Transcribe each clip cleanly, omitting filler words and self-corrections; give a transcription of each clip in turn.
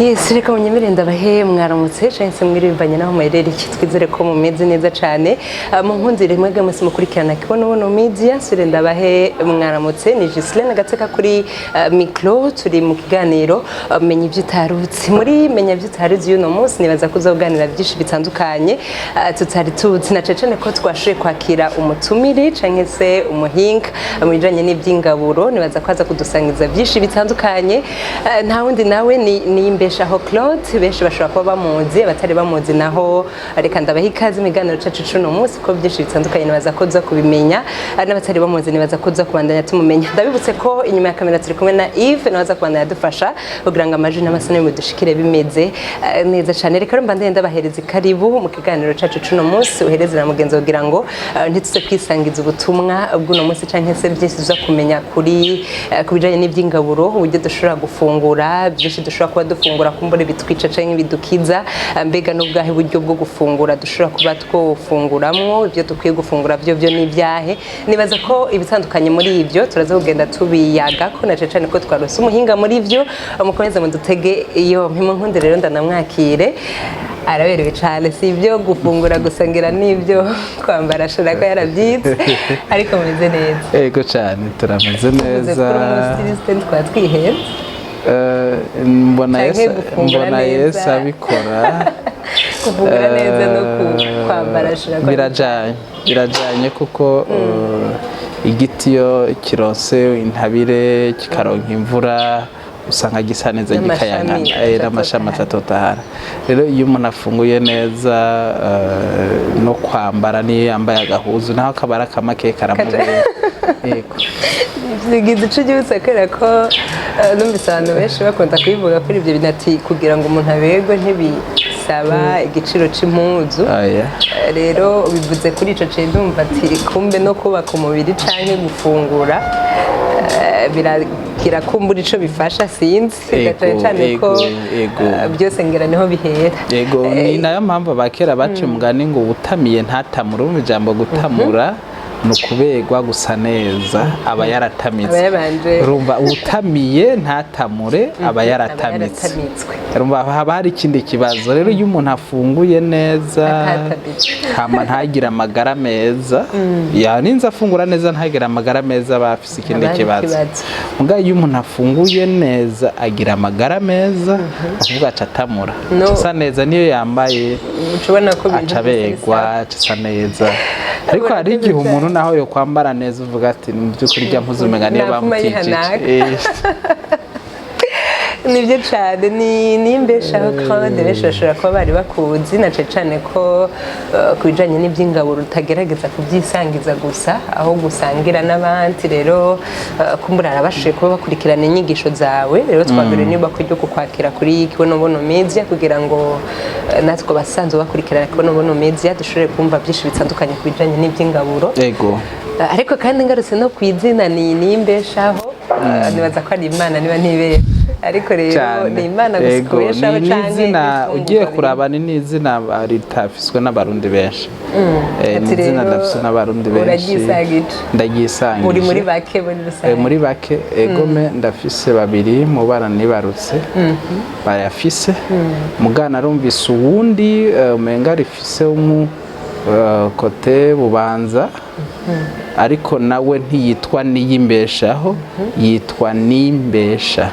Yes, reka munyemerere ndabahe mwaramutse canke se mwirivanye naho muherereye. Twizere ko mumeze neza cane. Mu nkundire mwebwe mwese mukurikirana Kibonobono Media, sure ndabahe mwaramutse. Ni Gislaine Gateka kuri micro. Turi mu kiganiro Menya Ivyo Utaruzi. Muri Menya Ivyo Utaruzi y'uno munsi, nibaza kuzoganira byinshi bitandukanye tutari tuzi, na cane ko twashoboye kwakira umutumire canke se umuhinga mu bijanye n'ivy'ingaburo. Nibaza ko aza kudusangiza byinshi bitandukanye. Nta wundi nawe ni Niyimbeshaho Claude. Benshi bashobora kuba bamuzi, abatari bamuzi naho reka ndabaha ikaze mu kiganiro cacu c'uno munsi, ko byinshi bitandukanye nibaza ko uza kubimenya. N'abatari bamuzi nibaza ko uza kubandanya tumumenya. Ndabibutse ko inyuma ya kamera turi kumwe na Yves, nawe aza kubandanya adufasha kugira ngo amajwi n'amasanamu bidushikire bimeze neza cane. Reka rero mbandanye ndabahereza ikaribu mu kiganiro cacu c'uno munsi, uhereze na mugenzi kugira ngo ntituze kwisangiza ubutumwa bw'uno munsi canke se byinshi tuza kumenya kuri ku bijanye n'ivy'ingaburo, uburyo dushobora gufungura, byinshi dushobora kuba dufungura kumbure bitwica canke bidukiza. Mbega n'ubwahe buryo bwo gufungura dushobora kuba twofunguramwo? Ibyo dukwiye gufungura byo n'ibyahe? Nibaza ko ibitandukanye muri ibyo turaza kugenda tubiyaga ko, na cane ko twarose umuhinga muri byo. Mukomeze mudutege iyo mpimo. Nkunde rero ndanamwakire, araberewe cane. Si ibyo gufungura gusa, ngira n'ibyo kwambara ashobora ko yarabyize. Ariko mumeze neza? Ego cyane, turameze Tuvuze neza. kuri umu styliste twaba twihenze. Mbona Canke Yesu, gufungura mbona neza. Yesu abikora. Kuvugura neza no kwambara ashobora kuba Birajanye kuko igiti iyo kironse intabire, kikaronka imvura, usanga gisa neza, N'amashami gikayangana, n'amashami atatotahara. atatotahara. Rero iyo umuntu afunguye neza, no kwambara, niyo yambaye agahuzu naho akaba ari akamake, karamubera. Yego. Bigize ico gihugu, kubera ko numvise abantu benshi bakunda kubivuga kuri ibyo bintu, ati kugira ngo umuntu aberwe ntibisaba igiciro c'impuzu. Oya. Rero bivuze kuri ico ciye, ndumva ati kumbe no kubaka umubiri canke gufungura biragira kumbura ico bifasha, sinzi. Cane cane ko Ego, ego. Byose ngira niho bihera. Yego, ni nayo mpamvu abakera baciye umugani ngo "Ubutamiye ntatamura." Urumva ijambo gutamura ni ukuberwa, gusa neza, aba yaratamitse. Aba yabanje. Urumva, utamiye ntatamure aba yaratamitse. Yaratamitswe. Urumva haba hari ikindi kibazo. Rero iyo umuntu afunguye neza Atatamitse. hama ntagire amagara meza, yaninze afungura neza ntagire amagara meza, aba afise ikindi Haba hari kibazo. ikibazo. Muga iyo umuntu afunguye neza agira amagara meza, akuvuga aca atamura, No. aca asa neza niyo yambaye, Uca ubona ko ibintu aca aberwa, aca asa neza. Ariko hari igihe umuntu naho yo kwambara neza uvuga ati mu by'ukuri rya mpuzu umenga niyo Napfuma bamutijije. yihanaka. Nibyo cyane. Ni Niyimbeshaho Claude, benshi bashobora kuba bari bakuzi, na cane cane ko ku bijanye n'iby'ingaburo utagerageza kubyisangiza gusa, aho gusangira n'abandi. Rero kumbura arabashije kuba bakurikirana inyigisho zawe. Rero twaguriwe niba ryo kukwakira kuri Kibonobono Media kugira ngo natwe basanzwe bakurikirana Kibonobono Media dushobore kumva byinshi bitandukanye ku bijanye n'iby'ingaburo. Ego. Ariko kandi ngarutse no ku izina, ni Niyimbeshaho, nibaza ko ari Imana niba ntibesha. Ariko rero Cyane. ni Imana gusa Ego, ikubeshaho ni canke n'izina n'imfungurwa ugiye biri? kuraba, ni n'izina ritafiswe n'Abarundi benshi. Ati Ni izina rero ridafiswe n'Abarundi benshi. Uraryisangije. Ndaryisangije. Uri muri bake muri rusange. Muri bake, egome. Ndafise babiri mu bana nibarutse bayafise. Mugana arumvise uwundi, umenga rifise umu kote Bubanza, ariko nawe ntiyitwa Niyimbeshaho, yitwa Nimbesha.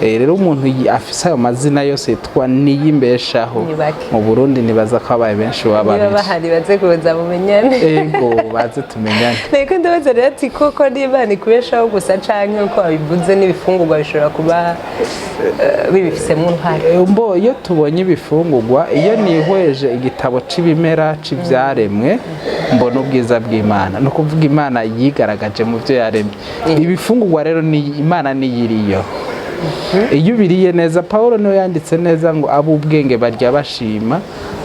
Rero umuntu afise ayo mazina yose yitwa Niyimbeshaho Ni bake. mu Burundi nibaza ko abaye benshi baba Niba babiri. bahari baze kuza mumenyane. Ego, baze tumenyane. Niko ndabaza rero ati koko n'Imana ikubeshaho gusa, canke uko wabivuze n'ibifungurwa bishobora kuba bibifisemo uruhare? Mbo iyo tubonye ibifungurwa, iyo nihweje igitabo c'ibimera c'ivyaremwe, mbona ubwiza bw'Imana. Ni ukuvuga Imana yigaragaje mu byo yaremye. Ibifungurwa rero ni Imana niyiriyo iyo ubiriye neza. Paul niwe yanditse neza ngo ab'ubwenge barya bashima,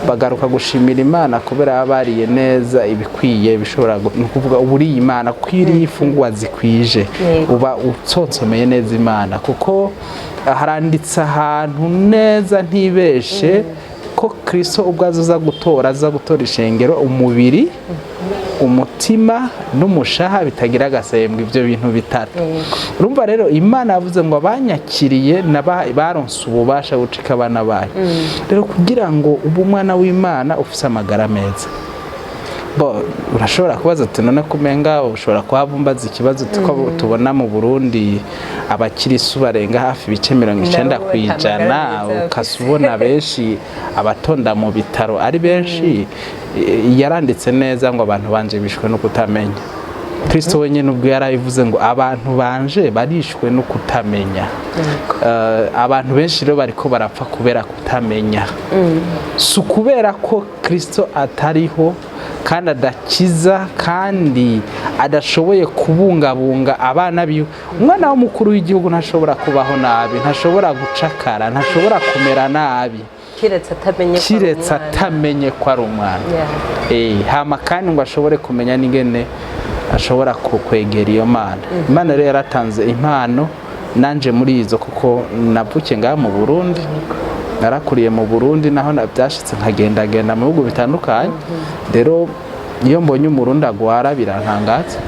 bagaruka gushimira Imana kubera baba bariye neza ibikwiye bishobora ni ukuvuga uba uriye Imana, kuko iyo uriye imfungurwa zikwije uba utsonsomeye neza Imana, kuko haranditse ahantu neza ntibeshe ko Kristo ubwo aza gutora, aza gutora ishengero, umubiri. Umutima n'umushaha bitagira agasembwa, ibyo bintu bitatu. Urumva rero, Imana yavuze ngo abanyakiriye baronse ububasha bucika abana bayo. Rero kugira ngo ube umwana w'Imana ufise amagara meza, bo urashobora kubaza ati: "None kumenga ushobora kuhava umbaza ikibazo ko tubona mu Burundi abakirisu barenga hafi ibice 90 Nabo ku ijana, batamagara meza." Ukasa ubona benshi abatonda mu bitaro ari benshi. Yaranditse neza ngo abantu banje bishwe no kutamenya. Kristo wenyine ubwo yarabivuze ngo abantu banje barishwe no kutamenya. Abantu benshi rero bariko barapfa kubera kutamenya, si ukubera ko Kristo atariho kandi adakiza kandi adashoboye kubungabunga abana biwe. Umwana w'umukuru w'igihugu ntashobora kubaho nabi, ntashobora gucakara, ntashobora kumera nabi. Kiretse atamenye ko ari Kiretse umwana. atamenye ko ari umwana. Hama kandi ngo ashobore kumenya n'ingene ashobora kwegera iyo Mana. Imana rero yaratanze impano, nanje muri izo, kuko navukiye ngaha mu Burundi, narakuriye mu Burundi, naho byashitse nkagendagenda mu bihugu bitandukanye. Rero iyo mbonye Umurundi agwara birantangaza.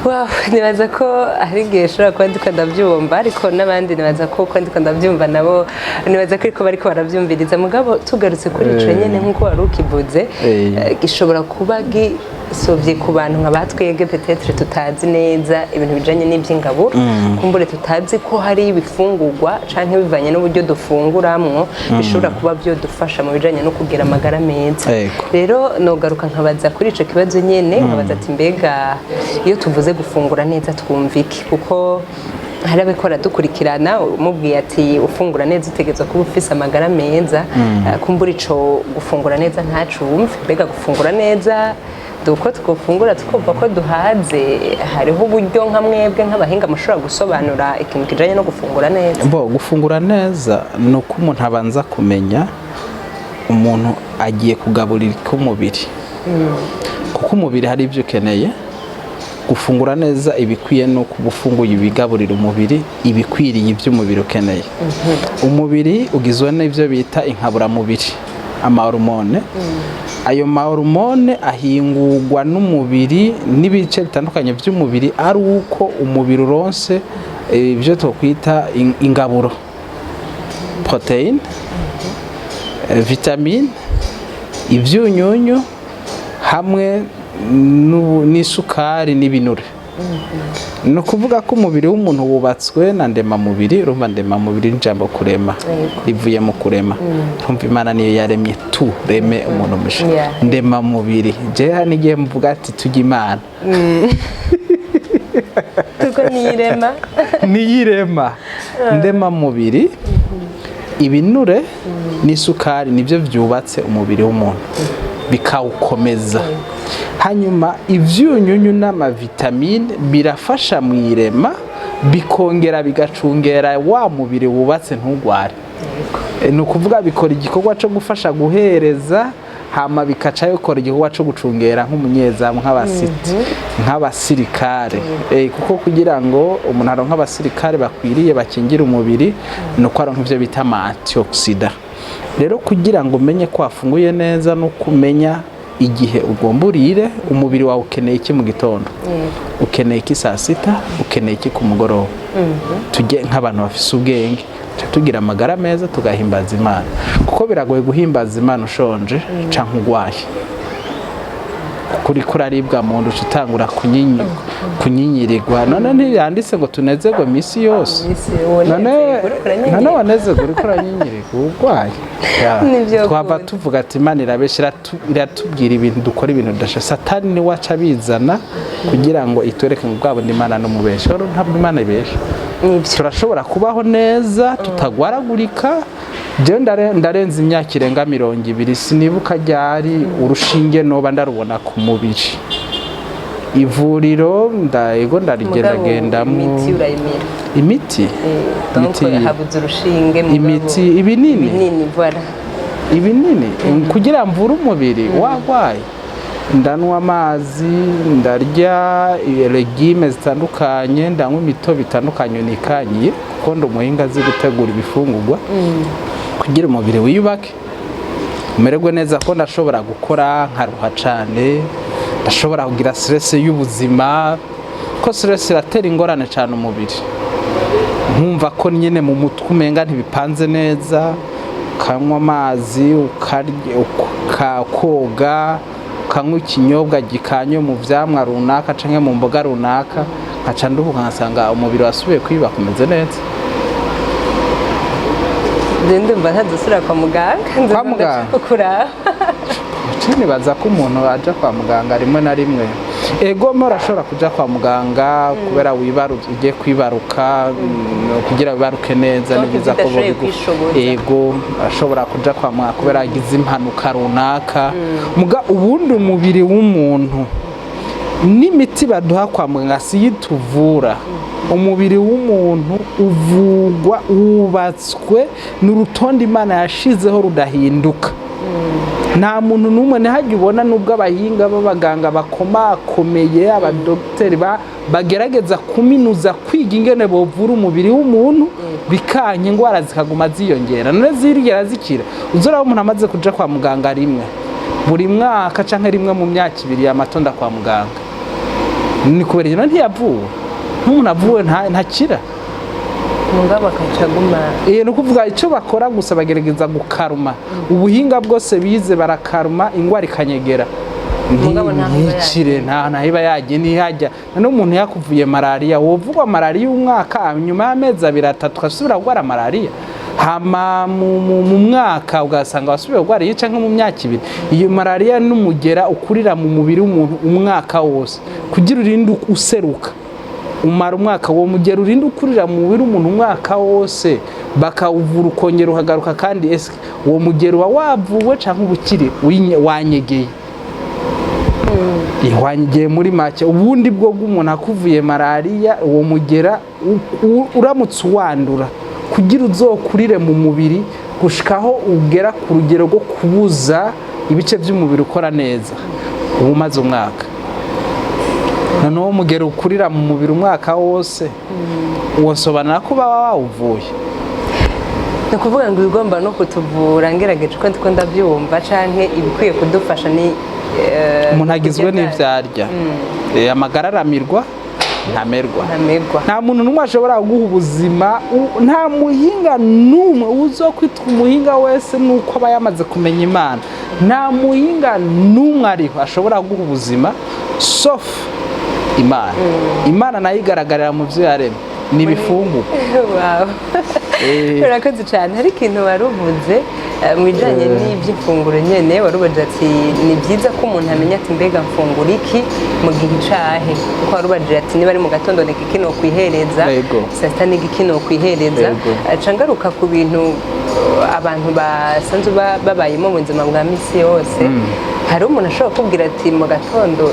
Wow, nibaza ko hari igihe ushobora kuba ndiko ndabyumva, ariko n'abandi nibaza ko uko ndiko ndabyumva nabo nibaza ko ariko bariko barabyumviriza. Mugabo tugarutse kuri ico nyene, nk'uko wari ukivuze, gishobora kuba gisovye ku bantu nka batwebwe, peut-être tutazi neza ibintu bijanye n'ivy'ingaburo, kumbure tutazi ko hari ibifungurwa canke bivanye n'uburyo dufunguramwo bishobora kuba vyodufasha mu bijanye no kugira amagara meza. Rero nogaruka nkabaza kuri ico kibazo nyene, nkabaza ati: mbega iyo tuvuze gufungura neza twumva iki? Kuko hari abikora dukurikirana, umubwiye ati ufungura neza utegerezwa kuba ufise amagara meza, kumbura ico gufungura neza ntacumve. Mbega gufungura neza duko twofungura tukumva ko duhaze? Hariho uburyo nka mwebwe nk'abahinga mushobora gusobanura ikintu kijanye no gufungura neza? Bo gufungura neza ni uko umuntu abanza kumenya umuntu agiye kugaburira umubiri, kuko umubiri hari ibyo ukeneye. Gufungura neza ibikwiye ni uko uba ufunguye ibigaburira umubiri, ibikwiriye ibyo umubiri ukeneye. Umubiri ugizwe n'ibyo bita inkaburamubiri, amahormone. Ayo mahormone ahingurwa n'umubiri n'ibice bitandukanye by'umubiri ari uko umubiri uronse ibyo twakwita ingaburo: protéine, vitamine, ibyunyunyu hamwe n'isukari n'ibinure. Ni ukuvuga ko umubiri w'umuntu wubatswe na ndemamubiri. Urumva, ndemamubiri ni ijambo kurema, rivuye mu kurema. Urumva, Imana niyo yaremye, tu reme umuntu musha. Ndemamubiri, jewe n'igihe mvuga ati tujya Imana. Kuko niyirema. Niyirema. Ndemamubiri, ibinure n'isukari nibyo byubatse umubiri w'umuntu bikawukomeza. Hanyuma ibyunyunyu n'amavitamine birafasha mu irema, bikongera bigacungera wa mubiri wubatse ntugware. Ni ukuvuga bikora igikorwa cyo gufasha guhereza, hama bikaca bikora igikorwa cyo gucungera nk'umunyezamu, nk'abasiti, nk'abasirikare. Kuko kugira ngo umuntu aronke abasirikare bakwiriye bakingira umubiri, ni uko aronka ivyo bita ama antioxydants. Rero kugira ngo umenye ko wafunguye neza no kumenya igihe ugomba urire, umubiri wawe ukeneye iki mu gitondo, ukeneye iki saa sita, ukeneye iki ku mugoroba, tujye nk'abantu bafise ubwenge tuca tugira amagara meza, tugahimbaza Imana, kuko biragoye guhimbaza Imana ushonje canke urwaye, kuko uriko uraribwa mu nda, uca utangura kunyinyirigwa. None ntiyanditse ngo tunezerwe misi yose? Misi None wonezerwa uriko uranyinyirwa. None wanezerwa uriko uranyinyirigwa urwaye? Ya. Nivyo Twava kuri. tuvuga ati Imana irabesha, iratubwira ibintu, dukora ibintu tudasha. Satani niwe aca abizana kugira ngo itwereke ngo bwa bundi Imana n'umubesha. Rero ntabwo Imana ibesha. Nibyo. Turashobora kubaho neza tutagwaragurika. Jewe ndarenza imyaka irenga 20, sinibuka ryari urushinge noba ndarubona ku mubiri. Ivuriro ndego ndarigendagendamo. Imiti urayimira? Imiti? Donc Imiti- habuze urushinge, mugabo Imiti, ibinini. Ibinini, voilà. Ibinini kugira mvure umubiri wagwaye. Ndanywa amazi, ndarya légumes zitandukanye, ndanywa imitobe itandukanye nikanyiye, kuko ndi umuhinga azi gutegura ibifungurwa kugira umubiri wiyubake. Umererwe neza, ko ndashobora gukora nkaruha cane, ndashobora kugira stress y'ubuzima, ko stress iratera ingorane cane umubiri, nkumva ko nyine mu mutwe umenga ntibipanze neza. Ukanywa amazi, ukarya, ukoga, ukanywa ikinyobwa gikanye mu vyamwa runaka canke mu mboga runaka, nkaca nduhuka, nkasanga umubiri wasubiye kwiyubaka, umeze neza. Je ndumva ntazosubira kwa muganga. Kwa muganga? Kuraba. Nibaza ko umuntu aja kwa muganga rimwe na rimwe, ego urashobora kuja kwa muganga kubera ugiye kwibaruka, kugira wibaruke neza. Donc Ni byiza ko udashoboye kwishoboza. Ego, ashobora kuja kwa muganga kubera agize impanuka runaka. Muga ubundi umubiri w'umuntu n'imiti baduha kwa muganga si yo ituvura. Umubiri w'umuntu uvugwa, wubatswe n'urutonde Imana yashizeho rudahinduka. Nta muntu n'umwe ntihajye ubona, nubwo abahinga b'abaganga bakomakomeye, abadogiteri bagerageza kuminuza kwiga ingene bovura umubiri w'umuntu, bikanya, indwara zikaguma ziyongera. None zirigera zikira? Uzoraba umuntu amaze kuja kwa muganga rimwe buri mwaka canke rimwe mu myaka 2 yamatonda kwa muganga, ni kubera iyo ntiyavuwe. Nk'umuntu avuwe ntakira. Mugabo akaca aguma. Ni ukuvuga icyo bakora gusa, bagerageza gukaruma ubuhinga bwose bize, barakaruma, ingwara ikanyegera. Mugabo ntaho iba Ntikire, nta iba yagiye, ntihajya. None umuntu yakuvuye malariya, wovugwa malariya umwaka, nyuma y'amezi 2, 3 ugasubira kurwara malariya, hama mu mwaka ugasanga wasubiye kurwara iyo, canke mu myaka 2. Iyo malariya n'umugera ukurira mu mubiri w'umuntu umwaka wose. Kugira urinde useruka umara umwaka, uwo mugera urinde ukurira mu mubiri w'umuntu umwaka wose, bakawuvura ukongera ukagaruka. Kandi ese uwo mugero uba wavuwe canke uba ukiri wanyegeye? Wanyegeye. Muri make, ubundi bwo bw'umuntu akuvuye malariya, uwo mugera uramutse uwandura, kugira uzokurire mu mubiri gushikaho ugera ku rugero rwo kubuza ibice by'umubiri ukora neza, uba umaze umwaka. Noneho umugero ukurira mu mubiri umwaka wose, wosobanura ko baba wawuvuye? Ni ukuvuga ngo ibigomba no kutuvura, ngerageje uko ndiko ndabyumva, canke ibikwiye kudufasha ni Umuntu agizwe kurya. n'ivyo arya. Amagara aramirwa, ntamerwa. Ntamerwa. Nta muntu n'umwe ashobora guha ubuzima, nta muhinga n'umwe uzokwitwa umuhinga wese nuko aba yamaze kumenya Imana. Nta muhinga n'umwe ariho ashobora guha ubuzima sauf Imana. Imana nayo igaragarira mu byo yaremye, ni ibifungurwa. Wow. Urakoze cyane. Hari ikintu wari uvuze mu bijyanye n'iby'ifunguro nyene, wari ubaje ati ni byiza ko umuntu amenya ati mbega mfungura iki mu gihe icahe, kuko wari ubaje ati niba ari mu gatondo ni iki nokwihereza, saa sita ni iki nokwihereza. Ca ngaruka ku bintu abantu basanzwe babayemo mu buzima bwa misi yose. Hari umuntu ashobora kukubwira ati mu gatondo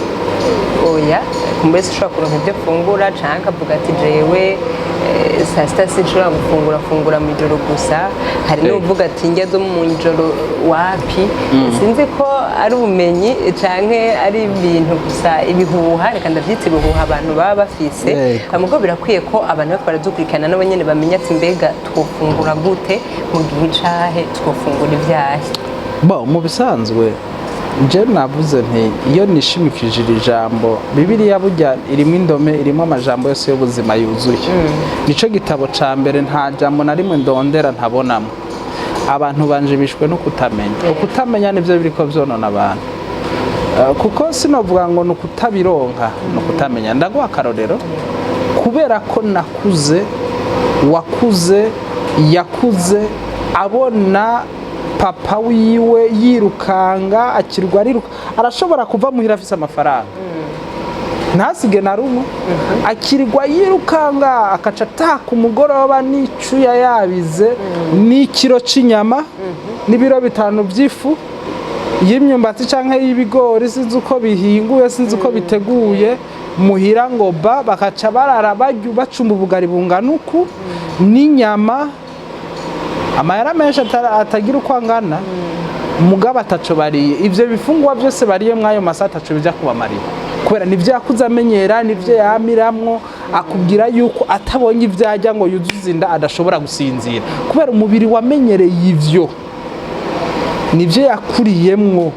oya, mbese ushobora kuronka ibyo afungura, canke akavuga ati jewe saa sita sinshobora gufungura, fungura mu ijoro gusa. Hari n'uvuga ati njya zo mu ijoro wapi. Sinzi ko ari ubumenyi canke ari ibintu gusa, ibihuha, reka ndavyita ibihuha abantu baba bafise. Mugo birakwiye ko abantu bariko baradukurikirana nabo nyene bamenya ati mbega twofungura gute, mu gihe icahe, twofungura ivyahe? Bo mu bisanzwe je navuze nti iyo nishimikije iri jambo Bibiliya, burya irimo indome, irimo amajambo yose y'ubuzima yuzuye. Nico gitabo ca mbere, nta jambo na rimwe ndondera ntabonamo. Abantu banje bishwe no kutamenya. Ukutamenya nivyo biriko vyonona abantu. Kuko sinovuga ngo ni ukutabironka, ni ukutamenya. Ndaguha akarorero: kubera ko nakuze, wakuze, yakuze abona papa wiwe yirukanga, akirwa ariruka, arashobora kuva muhira afise amafaranga ntasige na rumwe, akirirwa yirukanga, akaca ataha ku mugoroba n'icuya yabize, n'ikiro c'inyama, n'ibiro 5 by'ifu y'imyumbati canke y'ibigori, sinzi uko bihinguye, sinzi uko biteguye muhira, ngo ba bakaca barara barya, bacumba ubugari bungana uku n'inyama, amahera menshi atagira uko angana, mugabo ataco bariye. Ivyo bifungwa byose bariye mw'ayo masaha ataco bija kubamarira, kubera nivyo yakuze amenyera, nivyo yamiramwo. Akubwira yuko atabonye ivyo arya ngo yuzuze inda adashobora gusinzira, kubera umubiri wamenyereye ivyo. Nibyo yakuriyemwo.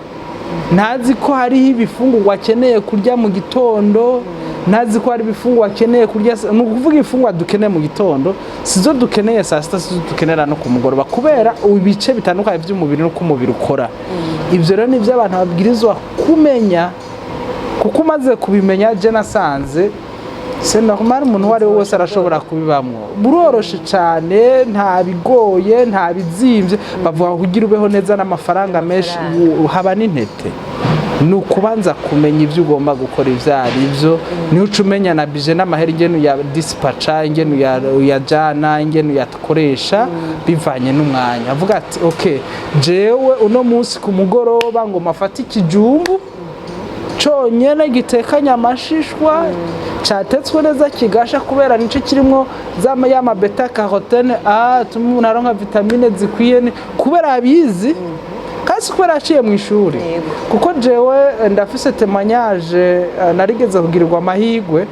Ntazi ko hariho ibifungurwa akeneye kurya mu gitondo, ntazi ko hari ibifungurwa akeneye kurya. Ni ukuvuga ibifungurwa dukeneye mu gitondo sizo dukeneye saa sita, sizo dukenera no ku mugoroba, kubera ibice bitandukanye by'umubiri n'uko umubiri ukora. Ibyo rero nibyo abantu babwirizwa kumenya, kuko umaze kubimenya, je nasanze c'est normal, umuntu uwo ari we wese arashobora kubibamwo. Buroroshe cyane, nta bigoye, nta bizimvye. Bavuga kugira ubeho neza n'amafaranga menshi haba n'intete, ni ukubanza kumenya ibyo ugomba gukora ibyo ari byo, niho uca umenya na budget n'amahera, ingene uya disipaca, ingene uyajana, ingene uyakoresha bivanye n'umwanya. Avuga ati: "Ok, jewe uno munsi ku mugoroba ngo mafate ikijumbu conyene gitekanye amashishwa, catetswe neza, kigasha, kubera nico kirimwo za ya ma bêta-carotène A atuma umuntu aronka vitamine zikwiye." Kubera abizi kandi si kubera yaciye mu ishuri. Kuko jewe ndafise témoignage, narigeze kugirirwa amahirwe,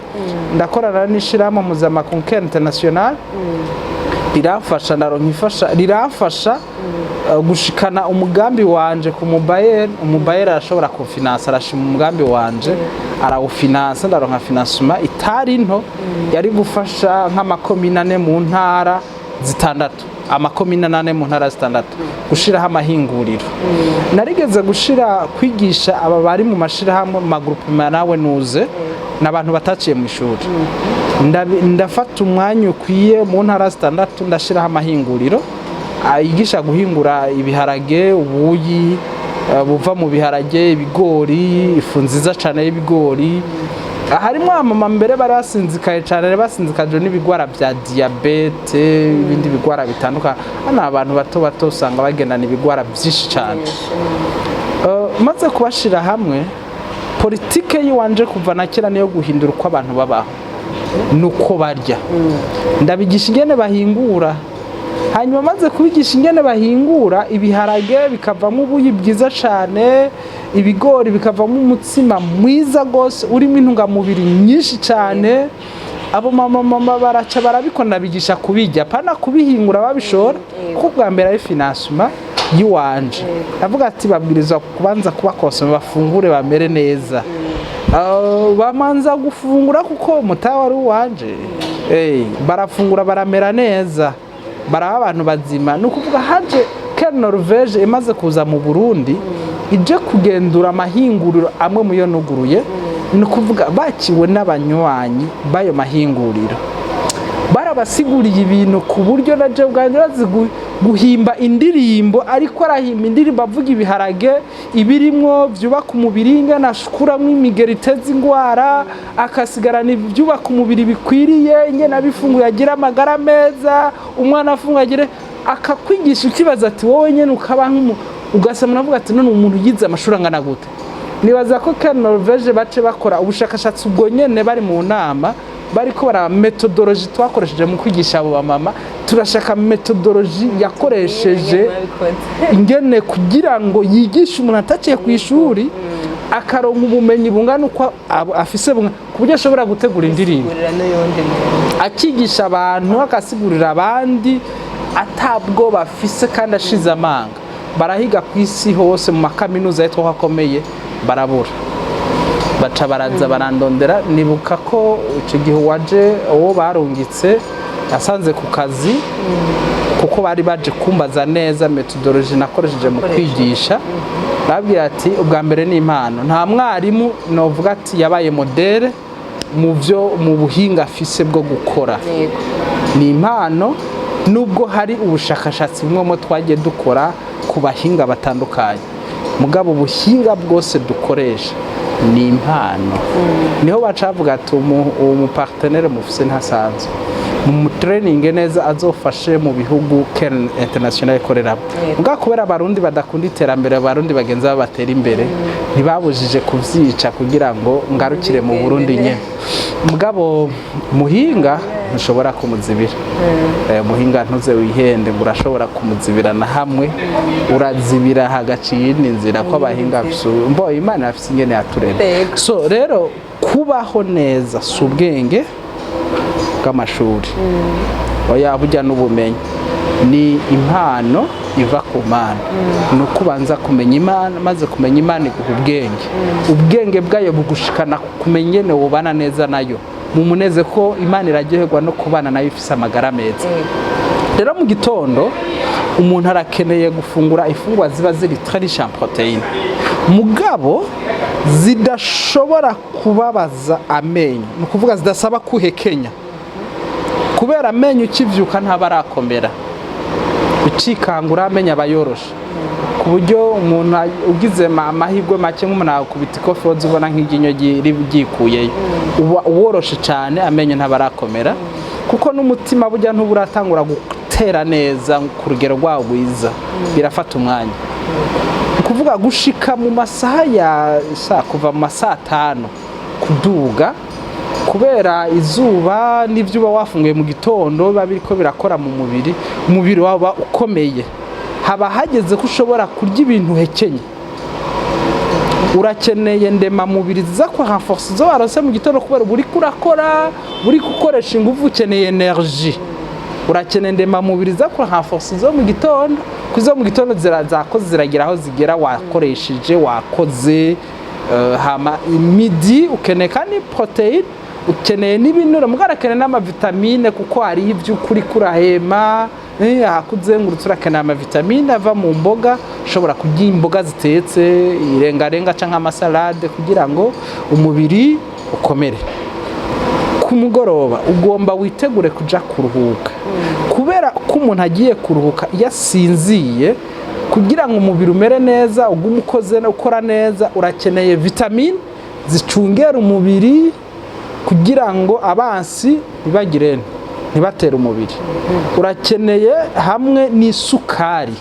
ndakorana n'ishirahamwe mpuzamakungu Care International, riramfasha, ndaronka ifasha, riramfasha gushikana umugambi wanje ku mubayeri. Umubayeri arashobora kufinansa, arashima umugambi wanje, arawufinansa, ndaronka financement itari nto, yari gufasha nk'amakomine 4 mu ntara 6, amakomine 4 mu ntara 6 gushiraho amahinguriro. Narigeze gushira kwigisha aba bari mu mashirahamwe, mu ma groupement, nawe nuze n'abantu bataciye mu ishuri. Ndafata umwanya ukwiye mu ntara 6, ndashiraho amahinguriro ayigisha guhingura ibiharage, ubuyi buva mu biharage, ibigori, ifu nziza cyane y'ibigori. Harimo abamama mbere bari basinzikaye cyane, basinzikajwe n'ibigwara bya diyabete, ibindi bigwara bitandukanye. Hano abantu bato bato usanga bagendana ibigwara byinshi cyane. Maze kubashira hamwe, politike yiwanje kuva na kera niyo guhindura uko abantu babaho nuko barya. Ndabigisha ingene bahingura, hanyuma maze kubigisha ingene bahingura ibiharage bikavamo ubuyi bwiza cyane, ibigori bikavamo umutsima mwiza rwose urimo intungamubiri nyinshi cyane, abo mama baraca barabikora. Ndabigisha kubirya, pana kubihingura babishora, kuko bwa mbere ari financement yiwanje. Avuga ati babwirizwa kubanza kubakosoma, bafungure bamere neza. Bamanza gufungura kuko umutahe wari uwanje. Barafungura, baramera neza, baraba abantu bazima. Ni ukuvuga haje Care Norvege imaze kuza mu Burundi, ije kugendura amahinguriro amwe mu yo nuguruye, ni ukuvuga bakiwe n'abanywanyi b'ayo mahinguriro, barabasiguriye ibintu ku buryo na jewe ubwanjye bazi guhimba indirimbo, ariko arahimba indirimbo avuga ibiharage ibirimwo byubaka umubiri, ingana ashukuramwo imigeri iteza ingwara, akasigarana ibyubaka umubiri bikwiriye, ingene abifunguye agira amagara meza, umwana afunguye agire, akakwigisha ukibaza ati wowe nyene ukaba nk'umu ugasama navuga ati: "None umuntu yize amashuri angana gute?" Nibaza ko Care Norvege bace bakora ubushakashatsi ubwo nyene bari mu nama, bariko bara méthodologie twakoresheje mu kwigisha abo bamama. Turashaka méthodologie yakoresheje ingene kugira ngo yigishe umuntu ataciye ku ishuri, akaronka ubumenyi bungana uko afise ku buryo ashobora gutegura indirimbo, Gusigurira n'uyundi muntu. Akigisha abantu, akasigurira abandi atabwo bafise kandi ashize amanga. Barahiga ku isi hose mu makaminuza yitwa ko akomeye, barabura, baca baraza barandondera. Nibuka ko icyo gihe uwaje, uwo barungitse, yasanze ku kazi, kuko bari baje kumbaza neza méthodologie nakoresheje mu kwigisha. Babwira ati: "Ubwa mbere ni impano, nta mwarimu novuga ati yabaye modèle mu byo mu buhinga afise bwo gukora." Ni impano, nubwo hari ubushakashatsi bumwe mu twagiye dukora ku bahinga batandukanye, mugabo ubuhinga bwose dukoresha ni impano. Niho baca bavuga ati: "Uwo mu partenaire mufise ntasanzwe, mu training neza, azofashe mu bihugu Care International ikoreramo." Mugabo kubera Abarundi badakunda iterambere, Abarundi bagenzi babo batera imbere, ntibabujije kuvyica kugira ngo ngarukire mu Burundi nyene. Mugabo muhinga ntushobora kumuzibira. Muhinga ntuze wihende ngo urashobora kumuzibira na hamwe, urazibira hagaciye iyindi nzira, ko abahinga mbo Imana afise ingene yaturema. So rero kubaho neza si ubwenge bw'amashuri, oya, burya n'ubumenyi. Ni impano iva ku Mana. Ni uko ubanza kumenya Imana, maze kumenya Imana iguha ubwenge. Ubwenge bwayo bugushikana ku kumenya ingene wobana neza nayo mu muneze, ko Imana iraryoherwa no kubana nayo ifise amagara meza. Rero mu gitondo umuntu arakeneye gufungura ifungurwa ziba ziri très riche en protéines, mugabo zidashobora kubabaza amenyo, ni ukuvuga zidasaba kuhekenya, kubera amenyo ukivyuka ntaba arakomera. Ucikangura amenyo aba yoroshe, ku buryo umuntu ugize amahirwe make, nk'umuntu akubita ikofi, woza ubona nk'iryinyo ryikuyeyo. Uba woroshe cyane, amenyo ntaba arakomera, kuko n'umutima burya ntuba uratangura gutera neza ku rugero rwawo rwiza, birafata umwanya. Ni ukuvuga gushika mu masaha ya saa, kuva mu masaha 5 kuduga, kubera izuba n'ibyo uba wafunguye mu gitondo biba biriko birakora mu mubiri, umubiri waba ukomeye, haba hageze ko ushobora kurya ibintu uhekenye. Urakeneye ndemamubiri ziza ku renforcer izo warose mu gitondo, kubera uba uriko urakora, uri gukoresha ingufu, ukeneye énergie. Urakeneye ndemamubiri ziza ku renforcer izo mu gitondo, kuko izo mu gitondo zakoze ziragira aho zigera, wakoresheje, wakoze. Hama midi ukeneye kandi protéine, ukeneye n'ibinure, mugabo urakeneye n'amavitamine, kuko hariho ibyo ukuri kurahema ahakuzengurutse. Urakeneye amavitamine ava mu mboga. Ushobora kurya imboga zitetse, irengarenga cyangwa amasalade, kugira ngo umubiri ukomere. Ku mugoroba ugomba witegure kuja kuruhuka, kubera ko umuntu agiye kuruhuka, iyo asinziye, kugira ngo umubiri umere neza, ugume ukoze, ukora neza, urakeneye vitamine zicungera umubiri kugira ngo abansi ntibagire, ntibatere umubiri. Urakeneye hamwe n'isukari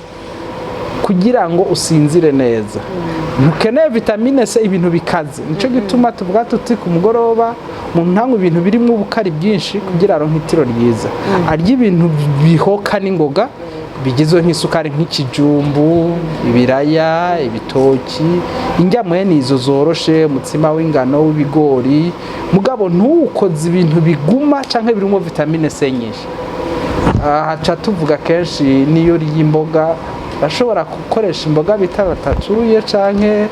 kugira ngo usinzire neza. Ntukeneye vitamine C, ibintu bikaze. Nicyo gituma tuvuga tuti ku mugoroba umuntu ntanywe ibintu birimo ubukari bwinshi kugira aronke itiro ryiza, arya ibintu bihoka n'ingoga, bigizwe nk'isukari, nk'ikijumbu, ibiraya, ibitoki, indya mwene izo zoroshe, umutsima w'ingano, w'ibigori, mugabo ntuwukoze ibintu biguma canke birimo vitamine C nyinshi. Aha tuvuga kenshi n'iyo uriye imboga, urashobora gukoresha imboga bita ratatouille, canke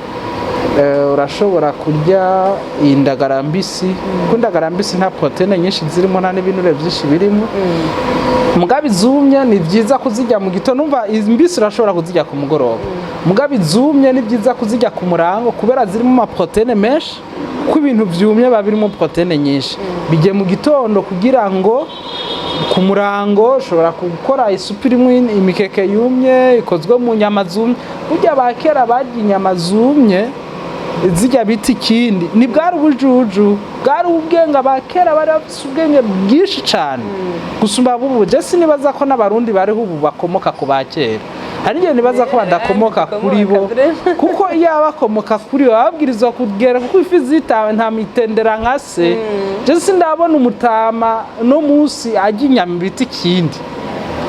urashobora kurya indagara mbisi, kuko indagara mbisi nta protéine nyinshi zirimo, nta n'ibinure byinshi birimo. Mugabo izumye ni byiza kuzirya mu gitondo. Numva imbisi urashobora kuzirya ku mugoroba, mugabo izumye ni byiza kuzirya ku murango, kubera zirimo amaprotéine menshi, kuko ibintu vyumye biba birimo protéine nyinshi. Bijye mu gitondo kugira ngo ku murango ushobora gukora isupu irimo imikeke yumye ikozwe mu nyama zumye. Burya ba kera barya inyama zumye, zijya bita ikindi, ni bwari ubujuju, bwari ubwenge. Aba kera bari bafite ubwenge bwinshi cyane gusumba bubu. Je sinibaza ko n'Abarundi bariho ubu bakomoka ku ba kera. Hari igihe nibaza ko badakomoka kuri bo, kuko iyo bakomoka kuri bo bababwirizwa kugera, kuko ifi zitawe nta mitendera nka se. Je sindabona umutama no munsi ajya inyama bita ikindi,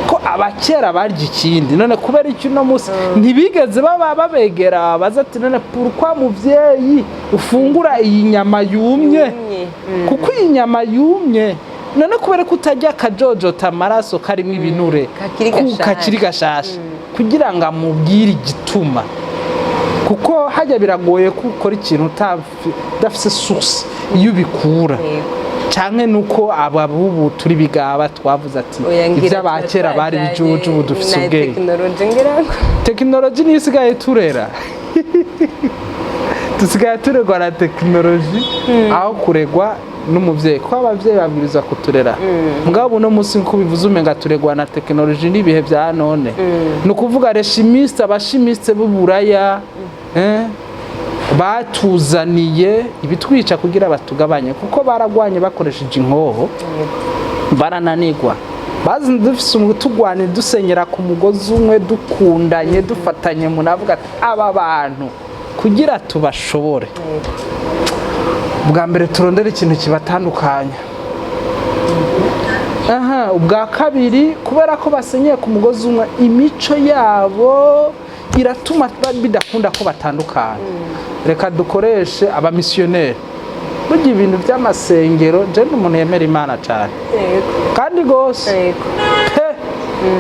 ko abakera barya ikindi. None kubera iki uno munsi ntibigeze baba babegera baza ati: "None pourquoi, muvyeyi, ufungura iyi nyama yumye?" Kuko iyi nyama yumye, none kubera ko utarya akajojota amaraso karimo ibinure Kakiri gashasha. Kakiri gashasha, kugira ngo amubwire igituma, kuko hajya biragoye ko ukora ikintu udafise source iyo ubikura. Canke nuko aba bubu turi bigaba, twavuze ati Oya, ngira ivy'abakera bari turatwajanye bijuju, ubu dufise na ubwenge. Tekinoloji ngira ngo. Tekinoloji niyo isigaye turera. Dusigaye turegwa na tekinoloji aho kuregwa n'umuvyeyi, kuko abavyeyi babwirizwa kuturera. Mugabo uno munsi, nkuko bivuze, umenga turegwa na tekinoloji n'ibihe vya none. Ni ukuvuga les chimistes, abachimistes b'uburaya, batuzaniye ibitwica kugira batugabanye, kuko baragwanye bakoresheje inkoho, barananigwa. Bazi dufise tugwane, dusenyera ku mugozi umwe, dukundanye, dufatanye. Umuntu avuga ati: "Aba bantu kugira tubashobore, bwa mbere turondere ikintu kibatandukanya." Aha, ubwa kabiri, kubera ko basenyeye ku mugozi umwe, imico yabo iratuma bidakunda ko batandukana, reka dukoreshe abamisiyoneri. Burya ibintu by'amasengero, je ni umuntu yemera Imana cyane, kandi rwose pe.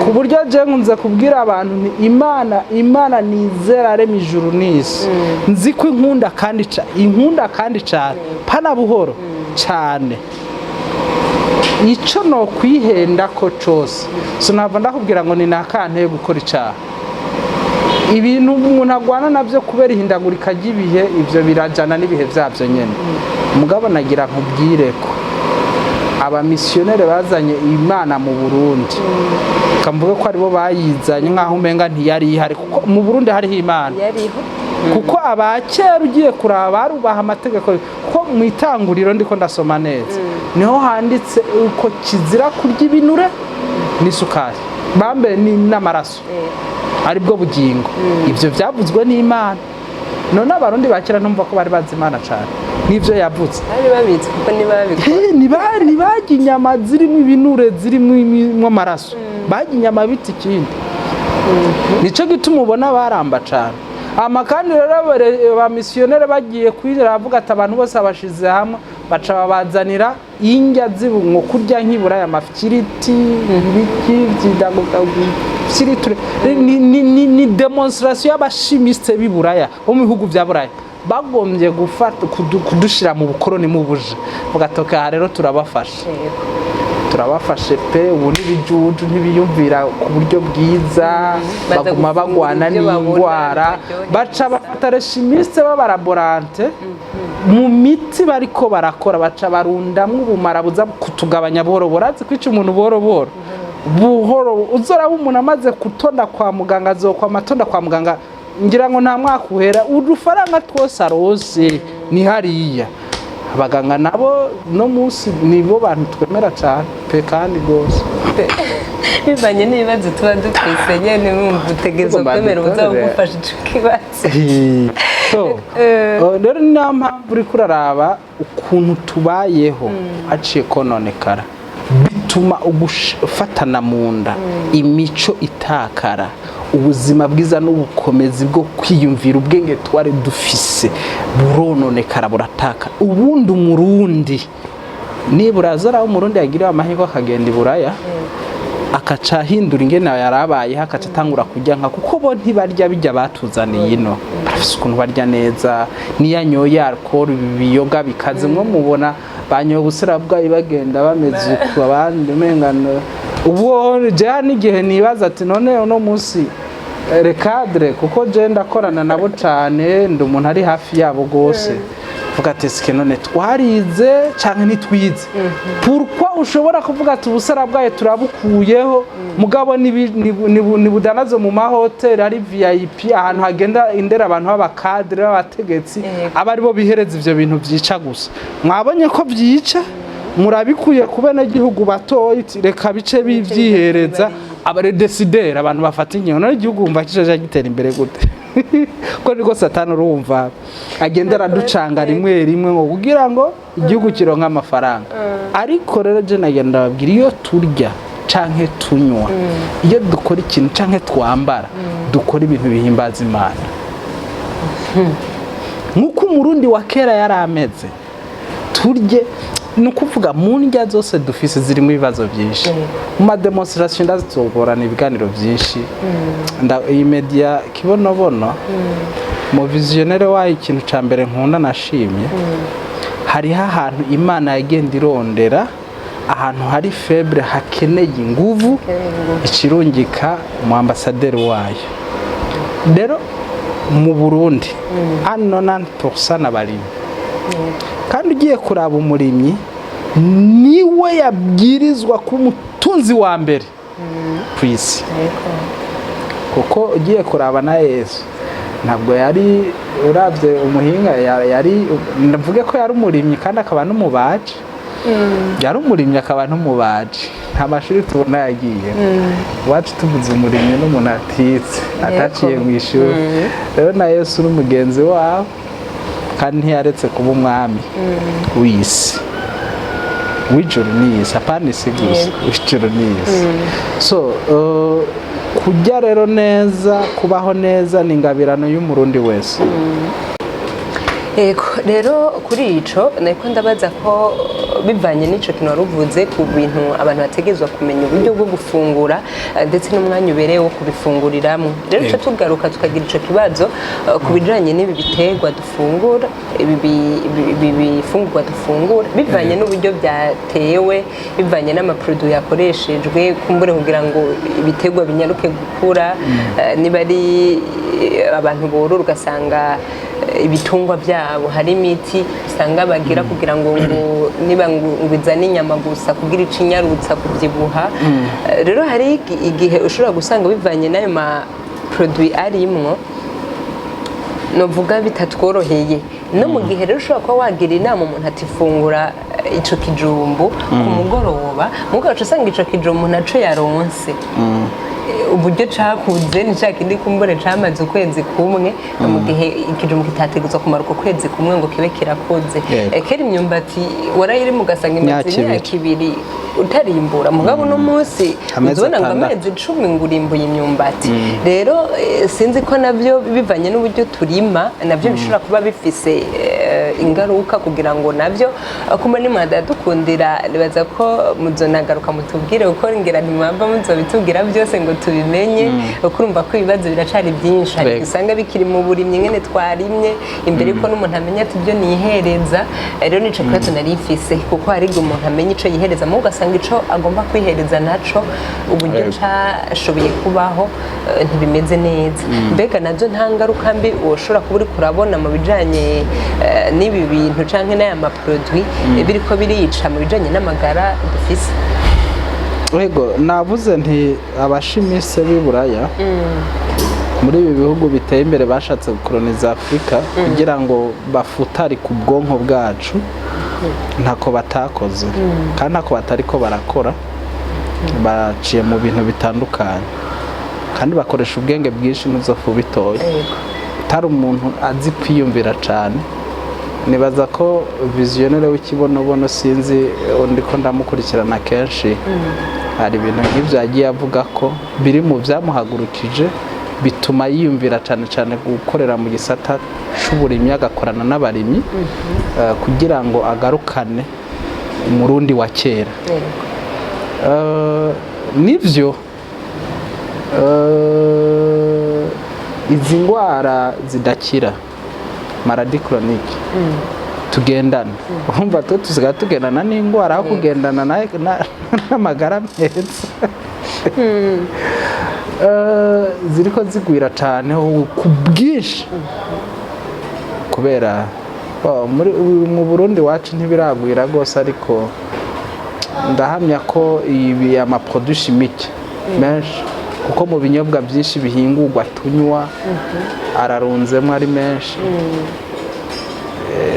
Ku buryo je nkunze kubwira abantu nti Imana nizera arema ijuru n'isi, nzi ko inkunda kandi inkunda kandi cane, pana buhoro cane. Ico no kwihenda ko cose, sinava ndakubwira ngo ni nakanteye gukora icaha. Ibintu umuntu agwana navyo kubera ihindagurika ry'ibihe, ivyo birajana n'ibihe vyavyo nyene. Mugabo nagira nkubwire ko abamisiyoneri bazanye Imana mu Burundi, kamvuge ko aribo bayizanye, nk'aho umenga ntiyari ihari, kuko mu Burundi hariho Imana. Yariho. Kuko abakera ugiye kuraba barubaha amategeko, kuko mu Itanguriro, ndiko ndasoma neza, niho handitse uko kizira kurya ibinure n'isukari, bambe ni n'amaraso, aribwo bugingo. Ibyo byavuzwe n'Imana. None Abarundi ba kera ntumva ko bari bazi Imana cyane n'ibyo yavuze? Bari babizi, kuko ntibabikora. Ntibarya inyama zirimo ibinure, zirimo amaraso, barya inyama bita ikindi. Nicyo gituma ubona baramba cyane. Ama kandi rero ba misiyoneri bagiye kwizera, bavuga ati abantu bose abashize hamwe, baca babazanira indya ngo kurya nk'iburaya, amafiriti, ibiki by'idagufiriture. Ni démonstration y'aba chimistes b'i Buraya, bo mu bihugu bya Buraya, bagombye gufata kudushira mu bukoroni mu buje bugatoka. Aha rero turabafasha, turabafashe pe. Ubu n'ibijuju ntibiyumvira ku buryo bwiza. Baza Baguma gufungura bagwana ibyo babona n'indwara. bibaryoheye. Baca bafata les chimistes b'aba laborantins mu miti bariko barakora, baca barundamwo ubumara buza kutugabanya buhoro buhoro. Azi kwica umuntu buhoro buhoro buhoro. Uzoraba umuntu amaze gutonda kwa muganga, azokwama atonda kwa muganga, ngira ngo nta mwaka uhera, udufaranga twose arose ni hariya. Abaganga nabo no munsi nibo bantu twemera cyane pe, kandi rwose. Bivanye n'ibibazo tuba dufise nyene, wumva utegerezwa Tugomba kwemera ubuza dutorere. bugufasha ico kibazo. So rero ni nayo mpamvu uriko uraraba ukuntu tubayeho haciye kononekara, bituma ugufatana mu nda, imico itakara, ubuzima bwiza n'ubukomezi bwo kwiyumvira, ubwenge twari dufise burononekara, burataka. Ubundi Umurundi nibura azaraho, Umurundi yagiriwe amahirwe akagenda i Buraya, akaca ahindura ingene yarabayeho, akaca atangura kurya nka, kuko bo ntibarya bijya batuzaniye ino, barafise ukuntu barya neza. Niyo anyoye alcool, ibiyoga bikaze, mwo mubona banyoye ubusira bwayo, bagenda bameze uku, abandi umengano. Ubu jewe n'igihe nibaza ati none uno munsi les cadres, kuko je ndakorana nabo cane, ndi umuntu ari hafi yabo gose, vuga ati sike none twarize canke ntitwize? Pourquoi ushobora kuvuga ati ubusara bwayo turabukuyeho, mugabo nibudanazo mu mahoteli ari VIP, ahantu hagenda indera abantu b'aba cadres, b'abategetsi, aba aribo bihereza ivyo bintu vyica gusa? Mwabonye ko vyica, murabikuye ku benegihugu batoyi, uti reka bice bivyihereza aba décideurs, abantu bafata ingingo. None igihugu wumva kijaja gitera imbere gute? Ko niko Satani urumva agenda araducanga rimwe rimwe ngo kugira ngo igihugu kironke amafaranga. Ariko rero je nagenda ndababwira, iyo turya canke tunywa, iyo dukora ikintu canke twambara, dukora ibintu bihimbaza Imana, nk'uko Umurundi wa kera yari ameze. Turye, ni ukuvuga mu ndya zose dufise zirimo ibibazo byinshi. Mu ma démonstrations ndazogorana ibiganiro byinshi. Iyi media Kibonobono, mu visionnaire wayo, ikintu ca mbere nkunda nashimye, hariho ahantu Imana yagenda irondera ahantu hari faible, hakeneye inguvu, ikirungika mu ambasaderi wayo. Rero mu Burundi ano 90% abarimyi, kandi ugiye kuraba umurimyi niwe yabwirizwa kuba umutunzi wa mbere ku isi, kuko ugiye kuraba na Yesu ntabwo yari, urabye umuhinga, yari, ndavuge ko yari umurimyi kandi akaba n'umubaji. Yari umurimyi akaba n'umubaji, nta mashuri tubona yagiye. Iwacu tuvuze umurimyi n'umuntu atitse, ataciye mu ishuri. Rero na Yesu n'umugenzi wabo, kandi ntiyaretse kuba umwami w'isi, w'ijuru n'isi, apana isi gusa, w'ijuru n'isi. So kurya rero neza, kubaho neza ni ingabirano y'Umurundi wese. Yego, rero kuri ico nariko ndabaza ko bivanye n'ico kintu wari uvuze ku bintu abantu bategerezwa kumenya uburyo bwo gufungura, ndetse n'umwanya ubereye wo kubifunguriramwo. Rero ico tugaruka tukagira ico kibazo ku bijanye n'ibi biterwa dufungura, ibi bifungurwa dufungura, bivanye n'uburyo byatewe, bivanye n'ama produits yakoreshejwe kumbure kugira ngo ibiterwa binyaruke gukura, niba ari abantu borora, ugasanga ibitungwa byabo hari imiti usanga bagira kugira ngo niba ngo izane inyama gusa kugira icinyarutsa kubyibuha. Rero hari igihe ushobora gusanga bivanye n'ayo ma produits arimwo, novuga bitatworoheye. No mu gihe rero ushobora kuba wagira inama umuntu ati fungura ico kijumbu ku mugoroba, mugabo uca usanga ico kijumbu naco yaronse, uburyo cakuze ni ca kindi kumbure camaze ukwezi kumwe, mu gihe ikijumbu kitategerezwa kumara uko kwezi kumwe ngo kibe kirakoze. Kera imyumbati warayirima ugasanga imaze Imyaka ibiri. Imyaka 2 utarimbura, mugabo uno munsi Amezi uzibona ngo 6. Amezi 10 ngo urimbuye imyumbati. Rero sinzi ko nabyo bivanye n'uburyo turima nabyo bishobora kuba bifise ingaruka, kugira ngo nabyo kuma nimwadadukundira, nibaza ko muzonagaruka mutubwire, kuko ngira ntimwava muzobitubwira byose ngo tubimenye, kuko urumva ko ibibazo biracari byinshi. Hari usanga bikiri mu burimyi nyene twarimye imbere yuko n'umuntu amenya ati ibyo nihereza. Rero nico kibazo nari mfise, kuko hari igihe umuntu amenya ico yihereza, mugo ugasanga ico agomba kwihereza naco uburyo cashoboye kubaho ntibimeze neza. Mbega nabyo nta ngaruka mbi woshobora kuba uriko urabona mu bijanye n'ibi bintu canke n'aya ma produits biriko birica mu bijanye n'amagara dufise? Yego, navuze nti aba chimistes b'i Buraya, muri ibi bihugu biteye imbere, bashatse gukoroniza Afurika kugira ngo bafutarike ubwonko bwacu. Ntako batakoze kandi ntako batariko barakora. Baciye mu bintu bitandukanye kandi bakoresha ubwenge bwinshi n'uzofu bitoya. Utari umuntu azi kwiyumvira cyane, nibaza ko visionnaire w'ikibonobono, sinzi, ndiko ndamukurikirana kenshi, hari ibintu nk'ibyo yagiye avuga ko biri mu byamuhagurukije, bituma yiyumvira cyane cyane gukorera mu gisata c'uburimyi, agakorana n'abarimyi kugira ngo agarukane Umurundi wa kera. Nivyo, izi ndwara zidakira, maladies chroniques tugendana, urumva twe tusigaye tugendana n'indwara aho kugendana n'amagara meza. Ziriko zigwira cyane ku bwinshi kubera mu Burundi wacu ntibiragwira rwose, ariko ndahamya ko ibi ama produits chimiques menshi, kuko mu binyobwa byinshi bihingurwa tunywa ararunzemo ari menshi.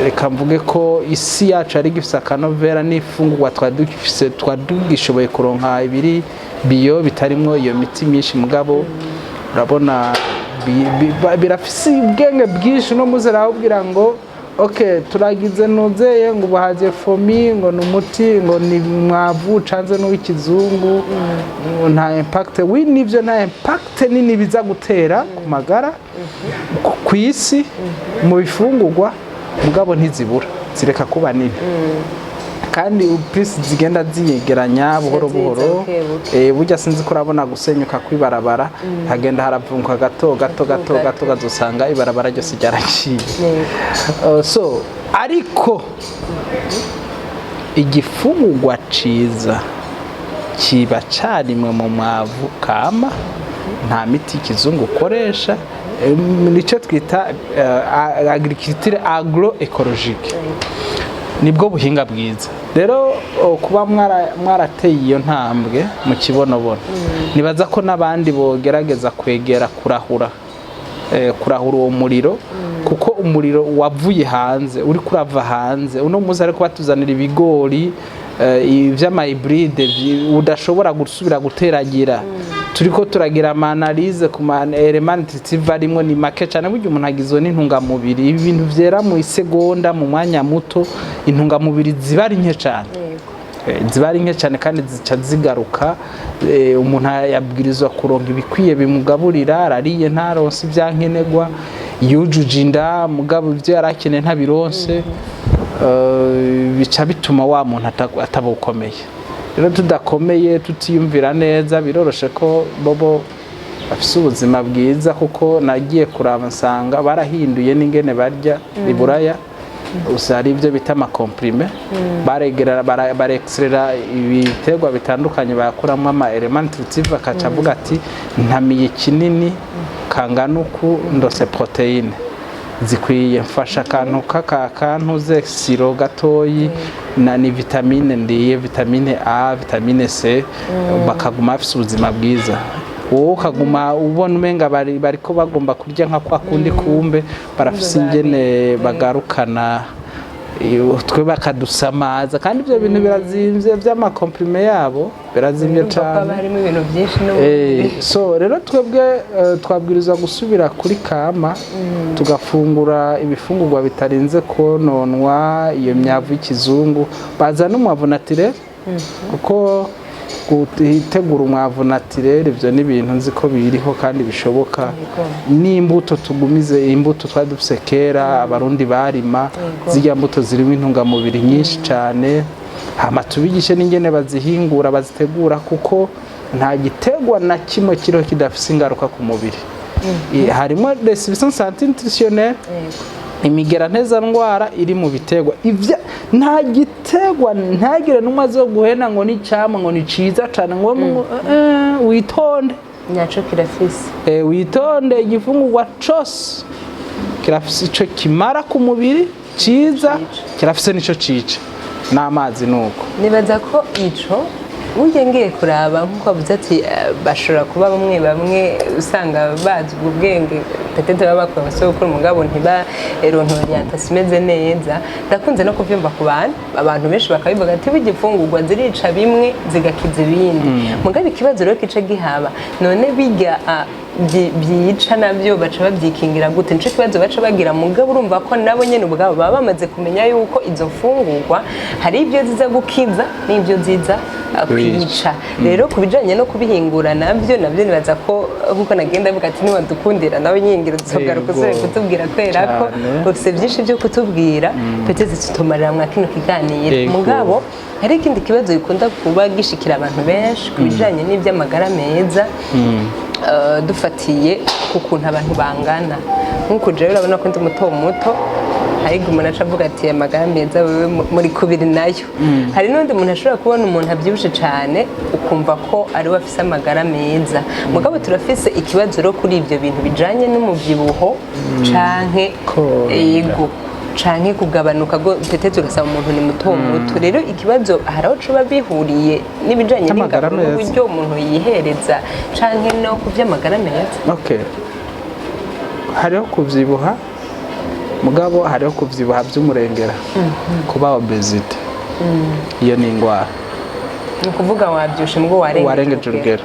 Reka mvuge ko isi yacu yari igifise akanovera n'ifungurwa twari dufise, twari tugishoboye kuronka ibiri bio bitarimwo iyo miti myinshi. Mugabo urabona birafise ubwenge bwinshi. No muze arawubwira ngo ok, turagize nuzeye ngo ubuhaze fomi, ngo ni umuti, ngo ni mwavu ucanze n'uw'ikizungu, ngo nta impact. Wi nivyo, nta impact nini biza gutera ku magara ku isi mu bifungurwa, mugabo ntizibura zireka kuba nini kandi plus zigenda ziyegeranya buhoro Ziza buhoro. Buke buke. Burya sinzi ko urabona gusenyuka kw'ibarabara, hagenda haravunguka gato gato gato gato, gazosanga ibarabara ryose ryaraciye. So ariko igifungurwa ciza kiba carimwe mu mwavu kama, nta miti y'ikizungu ukoresha, nicyo twita agriculture agroécologique, nibwo buhinga bwiza. Rero kuba mwarateye iyo ntambwe mu Kibonobono, nibaza ko n'abandi bogerageza kwegera kurahura, kurahura uwo muriro, kuko umuriro wavuye hanze uri kurava hanze. Uno munsi ariko batuzanira ibigori ivy'ama hybrides udashobora gusubira guteragira. Turiko turagira ama analyses ku ma éléments nutritifs arimwo, ni make cyane. Burya umuntu agizwe n'intungamubiri, ibi bintu vyera mu isegonda, mu mwanya muto, intungamubiri ziba ari nke cyane. Ziba ari nke cyane kandi zica zigaruka. Umuntu yabwirizwa kuronka ibikwiye bimugaburira, arariye ntaronse ibyankenerwa. Yujuje inda, mugabo ibyo yari akeneye ntabironse. Bica bituma wa muntu ataba ukomeye. Rero tudakomeye, tutiyumvira neza, biroroshe ko bobo bafise ubuzima bwiza, kuko nagiye kuraba nsanga barahinduye n'ingene barya. Iburaya gusa hari ibyo bita ama comprimés, baregera barextraira ibiterwa bitandukanye, bakuramo ama éléments nutritifs, akaca avuga ati: "Ntamiye kinini kangana uku, ndose protéine zikwiye, mfasha akantu k'aka kantuze sirop gatoyi na ni vitamine, ndiye vitamine A, vitamine C." Bakaguma bafise ubuzima bwiza, wowe ukaguma ubona umenga bari bariko bagomba kurya nka kwa kundi, kumbe barafise ingene bagarukana. Twe bakadusamaza, kandi ibyo bintu birazimvye, vy'ama comprimés yabo birazimvye Urumva ko haba cane. harimo ibintu byinshi n'ubundi. So rero twebwe twabwirizwa gusubira kuri kama, tugafungura ibifungurwa bitarinze kononwa iyo myavu y'ikizungu. Bazana umwavu naturel, kuko gutegura umwavu naturel ibyo ni ibintu nzi ko biriho kandi bishoboka. N'imbuto, tugumize imbuto twari dufise kera, Abarundi barima. Zirya mbuto zirimo intungamubiri nyinshi cyane. Hama tubigishe n'ingene bazihingura, bazitegura, kuko nta giterwa na kimwe kiriho kidafise ingaruka ku mubiri. Harimo les substances antinutritionnelles, imigera ntezandwara iri mu biterwa. Nta giterwa, ntagire n'umwe azo guhena ngo ni icamwa, ngo ni ciza cane, ngo witonde. Nyaco kirafise. Witonde, igifungurwa cose kirafise ico kimara ku mubiri ciza, kirafise n'ico cica, n'amazi nuko. Nibaza ko ico burya ngiye kuraba nk'uko bavuze ati bashobora kuba bamwe bamwe usanga bazi ubwo bwenge, peut-être baba bakora abasogokuru, mugabo ntibaronke orientation imeze neza. Ndakunze no kuvyumva ku bantu, abantu benshi bakabivuga ati burya imfungurwa zirica bimwe zigakiza ibindi. Mugabo ikibazo rero kica gihaba, none birya byica nabyo baca babyikingira gute? Nico kibazo baca bagira. Mugabo urumva ko nabo nyene ubwabo baba bamaze kumenya yuko izo mfungurwa hari ibyo ziza gukiza n'ibyo ziza kwica. Rero ku bijanye no kubihingura, nabyo nibaza ko nkuko nagenda avuga ati niwadukundira nawe nyingira uzogaruka usubire kutubwira, kubera ko ufise byinshi byo kutubwira, peut-être tutomarira mwa kino kiganiro. Mugabo hari ikindi kibazo gikunda kuba gishikira abantu benshi ku bijanye n'iby'amagara meza, dufatiye ku kuntu abantu bangana. Nk'uku jewe urabona ko ndi muto muto, ariko umuntu aca avuga ati amagara meza wewe muri kubiri nayo. Hari n'undi muntu ashobora kubona umuntu abyibushe cyane, ukumva ko ari we afise amagara meza. Mugabo turafise ikibazo rero kuri ibyo bintu bijanye n'umubyibuho canke Konda. Yego, canke kugabanuka peut-être ugasaba umuntu ni muto muto. Rero ikibazo hari aho coba bihuriye n'ibijanye N'amagara n'ingaburo meza. n'uburyo umuntu yihereza canke no ku vy'amagara meza. Okay, hariho kuvyibuha, mugabo hariho kuvyibuha by'umurengera, kuba obésité, iyo ni indwara. Ni ukuvuga wabyushe mbwo warengeje warengeje urugero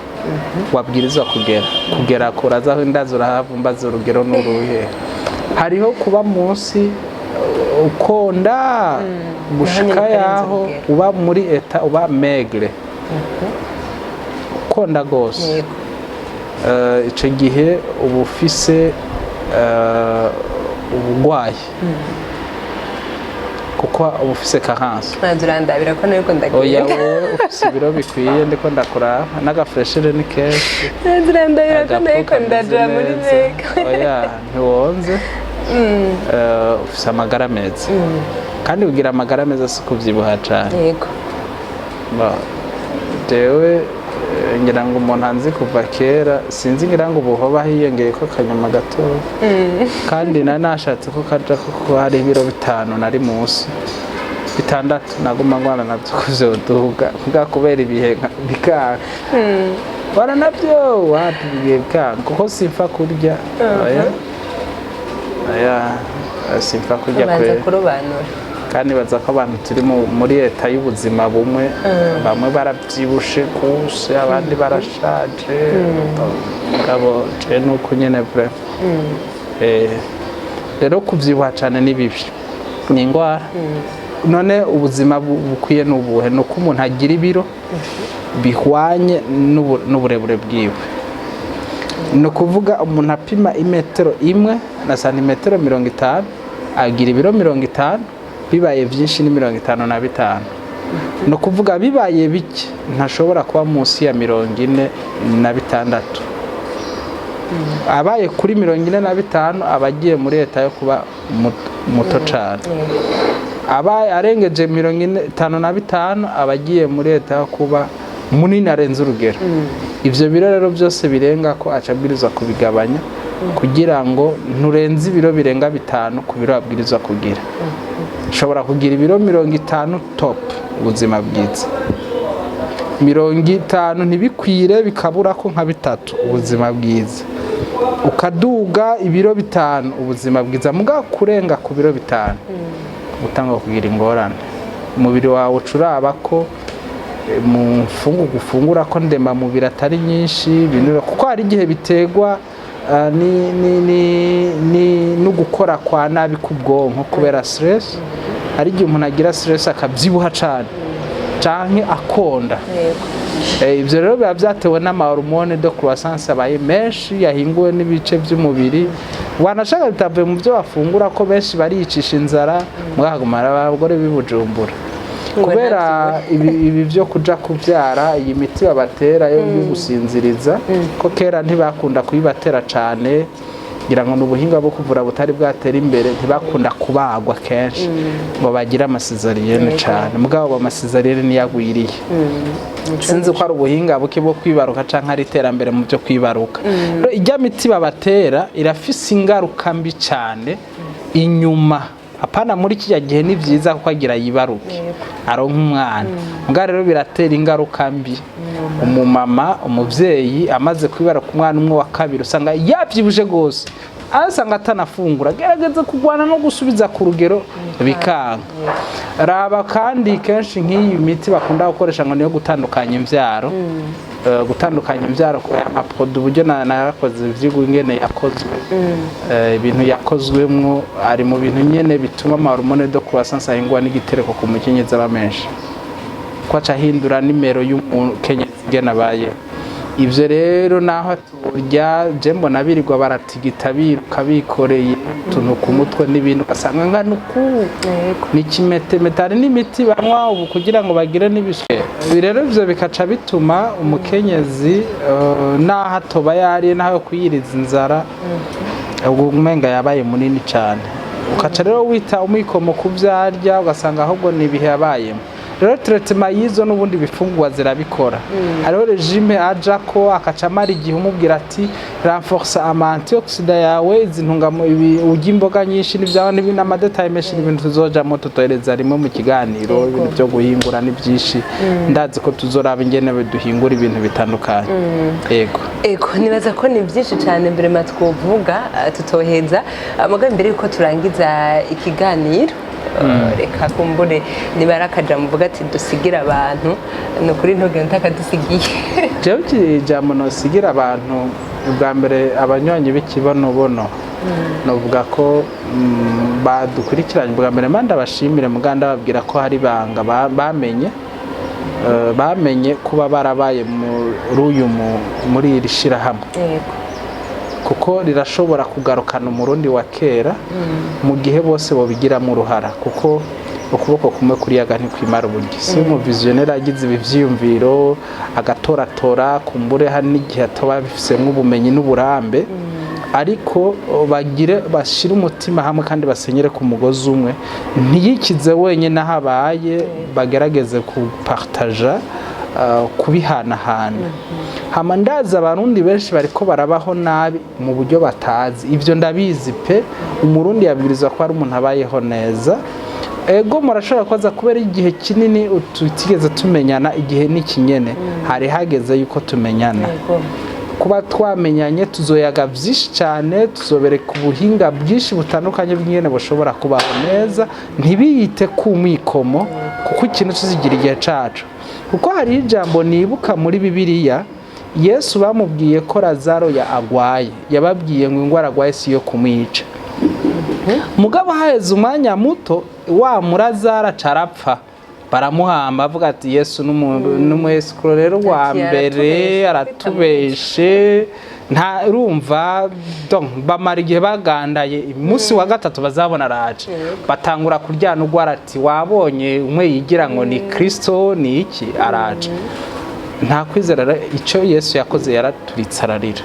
wabwirizwa kugera kuraza aho indazi urahavumbaza urugero n'uruhe. Hariho kuba munsi, ukonda gushika Naho nyine yaho ukarenza urugero. Uba muri état uba maigre, ukonda gose. Ico gihe uba ufise ubugwayi, kuko uba ufise carence. Maze urandabira ko nariko Oya. ndagenda. Wowe ufise ibiro bikwiye, ndiko ndakuraba n'agafraîcheur ni kenshi. Maze urandabira ko Agapo nariko kameze ndaja muri neza. meka. Oya, ntiwonze. Ufise amagara meza, kandi kugira amagara meza si kuvyibuha cane. Jewe ngira ngo umuntu anzi kuva kera, sinzi, ngira ngo ubu hoba hiyongeye ko akanyama gato, kandi nari nashatse ko kaja, kuko hari ibiro 5 nari munsi, 6, naguma ngwana navyo kuvyoduga bwa kubera ibihe bikanga wana navyo wapi, ibihe bikanga, kuko simfa kurya. Oya, oya, simfa kurya. Ubanza Kwera. kurobanura. Kandi baza ko abantu turi muri leta y'ubuzima bumwe, bamwe barabyibushe kose, abandi barashaje, mugabo je nuko nyene vrai. Rero kuvyibuha cane ni bibi, ni indwara. None ubuzima bukwiye ni ubuhe? Ni uko umuntu agira ibiro bihwanye n'uburebure bwiwe. Ni ukuvuga umuntu apima imetero 1 na santimetero 50 agira ibiro 50, bibaye byinshi ni 55. Ni ukuvuga bibaye bike ntashobora kuba munsi ya 46. Abaye kuri 45 aba agiye muri état yo kuba muto cyane. Abaye arengeje 55 aba agiye muri état yo kuba munini arenze urugero. Ibyo biro rero byose birenga ko aca abwirizwa kubigabanya, kugira ngo nturenze ibiro birenga 5 ku biro abwirizwa kugira. Ushobora kugira ibiro 50 top, ubuzima bwiza. 50 ntibikwire, bikabura ko nka 3, ubuzima bwiza. Ukaduga ibiro 5, ubuzima bwiza. Muga kurenga ku biro 5 utanga kugira ingorane, umubiri wawe ucuraba ko mu mfungurwa ufungura ko ndemamubiri atari nyinshi binure, kuko hari igihe biterwa no gukora kwa nabi k'ubwonko kubera stress. Hari igihe umuntu agira stress akabyibuha cyane canke akonda. Ibyo rero biba byatewe n'ama hormones de croissance abaye menshi yahinguwe n'ibice by'umubiri, wanashaka bitavuye mu byo bafungura, ko benshi bariyicisha inzara mugahagumara abagore b'i Bujumbura Ngo kubera ibi byo kuja kubyara, iyi miti babatera yo gusinziriza, ko kera ntibakunda kuyibatera cane, ngira ngo ni ubuhinga bwo kuvura butari bwatera imbere, ntibakunda kubagwa kenshi ngo bagire ama césariennes cane. Mugabo ama césariennes niyagwiriye, sinzi ko ari ubuhinga buke bwo kwibaruka canke ari iterambere mu byo kwibaruka. Rero ijya miti babatera irafise ingaruka mbi cane inyuma, apana muri kijya gihe. Ni byiza kuko agira yibaruke aronka umwana, mbwa rero biratera ingaruka mbi. Umumama, umuvyeyi amaze kwibaruka umwana umwe, wa kabiri, usanga yavyibushe gose, asanga atanafungura, gerageza kurwana no gusubiza ku rugero bikanga. Raba kandi kenshi nk'iyi miti bakunda gukoresha ngo niyo gutandukanya imvyaro. Gutandukanya imvyaro kubera ama produits, uburyo narakoze ivyigwa ingene yakozwe. Ibintu yakozwemwo ari mu bintu nyene bituma ama hormones de croissance ahingwa n'igitereko ku mukenyezi aba menshi, ko aca ahindura nimero y'umukenyezi ingene abayeho. Ivyo rero naho turya, je mbona birirwa baratigita, biruka bikoreye utuntu ku mutwe n'ibintu, ugasanga ngana uku ni kimetemete. Hari n'imiti banywa ubu kugira ngo bagire n'ibiswe. Ibi rero ivyo bikaca bituma umukenyezi naho atoba yariye, naho yo kwiyiriza inzara, ubwo umenga yabaye munini cane. Ukaca rero wita umwikomo ku vyo arya, ugasanga ahubwo ni ibihe yabayemo. Rero traitement y'izo n'ubundi bifungurwa zirabikora. Hariho régime aja ko akaca amara igihe, umubwira ati renforce ama antioxydants yawe, izi ntungamubiri, urya imboga nyinshi n'ivyawe n'ibindi, ama détails menshi n'ibintu tuzojamo tutohereza rimwe mu kiganiro. Ibintu byo guhingura ni byinshi, ndazi ko tuzoraba ingene duhingura ibintu bitandukanye. Yego. Ego, nibaza ko ni byinshi cyane mbere twovuga tutoheza. Mugabo mbere yuko turangiza ikiganiro, reka kumbure niba ari akajambo uvuga ati dusigire abantu, ni ukuri ntugende utakadusigiye. Jewe ijambo nosigira abantu ubwa mbere, abanywanyi b'ikibonobono, novuga ko badukurikiranye ubwa mbere, manda bashimire, muganda babwira ko hari ibanga bamenye. Bamenye kuba barabaye muri uyu muri iri shirahamwe, kuko rirashobora kugarukana umurundi wa kera mu gihe bose bobigiramo uruhara, kuko ukuboko kumwe kuriyaga ntikwimara uburyo. Si umu visionnaire agize ibi vyiyumviro agatoratora, kumbure hari n'igihe atoba bifisemo ubumenyi n'uburambe, ariko bagire bashire umutima hamwe kandi basenyere ku mugozi umwe, ntiyikize wenyine aho abaye, bagerageze kupartaja, kubihanahana. Hama ndazi abarundi benshi bariko barabaho nabi mu buryo batazi, ivyo ndabizi pe. Umurundi yabwirizwa ko ari umuntu abayeho neza. Ego, murashobora kubaza kubera igihe kinini tutigeze tumenyana, igihe ni kinyene hari hageze yuko tumenyana. Kuba twamenyanye, tuzoyaga byinshi cyane, tuzobereka ubuhinga bwinshi butandukanye bw'ingene bushobora kubaho neza, ntibiyite ku mwikomo, kuko ikintu tuzigira igihe cacu. Kuko hariho ijambo nibuka muri Bibiliya, Yesu bamubwiye ko Lazaro ya agwaye, yababwiye ngo ingwara agwaye si iyo kumwica. Mugabo haheze umwanya muto wa murazaro aca arapfa, baramuhamba. Avuga ati Yesu n'umuyesikuro rero wa Ati, mbere aratubeshe. Aratubeshe. Nta urumva, donc bamara igihe bagandaye. Umunsi wa gatatu bazabona araje, batangura kuryana urwara, ati: "Wabonye umwe yigira ngo ni Kristo, ni iki, araje." Nta kwizera rero. Icyo Yesu yakoze, yaraturitse ararira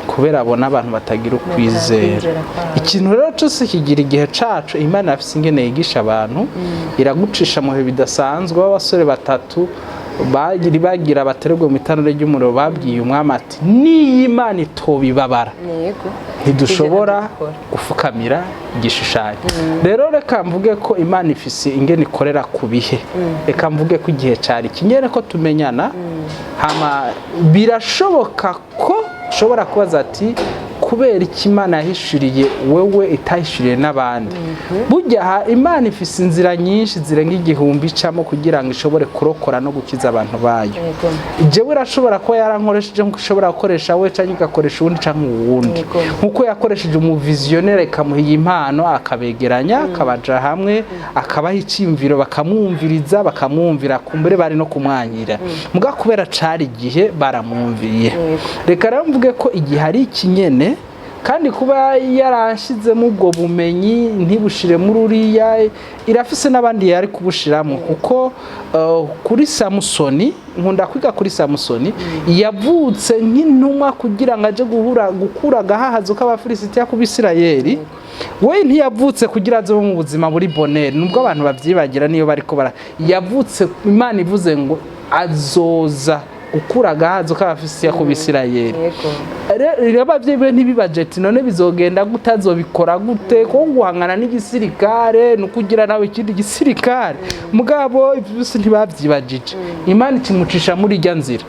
kubera abona abantu batagira ukwizera. Kwizera kwabo. Ikintu rero cyose kigira igihe cacu. Imana yafise ingene yigisha abantu, iragucisha mu bihe bidasanzwe. B'abasore batatu bagira batererwe mu itanura ry'umuriro, babwiye umwami ati: "Niyi Imana itobibabara, ntidushobora Dukora. gufukamira igishushanyo." Rero reka mvuge ko Imana ifise ingene ikorera ku bihe. Reka mvuge ko igihe cari kinyere ko tumenyana. Hama birashoboka ko ushobora kubaza ati: "Kubera iki Imana yahishuriye wewe, itahishuriye n'abandi?" Burya aha Imana ifise inzira nyinshi zirenga 1000 icamo kugira ngo ishobore kurokora no gukiza abantu bayo. Jewe irashobora kuba yarankoresheje nkuko ishobora gukoresha we, cyangwa igakoresha uwundi cyangwa uwundi. Nkuko yakoresheje umuviziyoneri, ikamuha iyi impano, akabegeranya, akabaja hamwe, akabaha icyiyumviro, bakamwumviriza, bakamwumvira, kumbure bari no kumwanyira, muga kubera cari igihe baramwumviye. Reka rero mvuge ko igihe ari ikinyene, kandi kuba yaranshizemo ubwo bumenyi ntibushiremo uriya, irafise n'abandi yari kubushiramo. Kuko kuri Samusoni, nkunda kwiga kuri Samusoni, yavutse nk'intumwa kugira ngo aje guhura gukura agahahazo k'Abafilisitiya ku Bisirayeli. We ntiyavutse kugira aze mu buzima buri bonheur, nubwo abantu bavyibagira niyo bariko bara. Yavutse Imana ivuze ngo azoza gukura agahazo k'Abafilisitiya ku Bisirayeli. Rero abavyeyi be ntibibaje ati: "None bizogenda gute? Azobikora gute?" Ko guhangana n'igisirikare ni ukugira nawe ikindi gisirikare. Mugabo ivyo byose ntibavyibajije, Imana ikimucisha muri irya nzira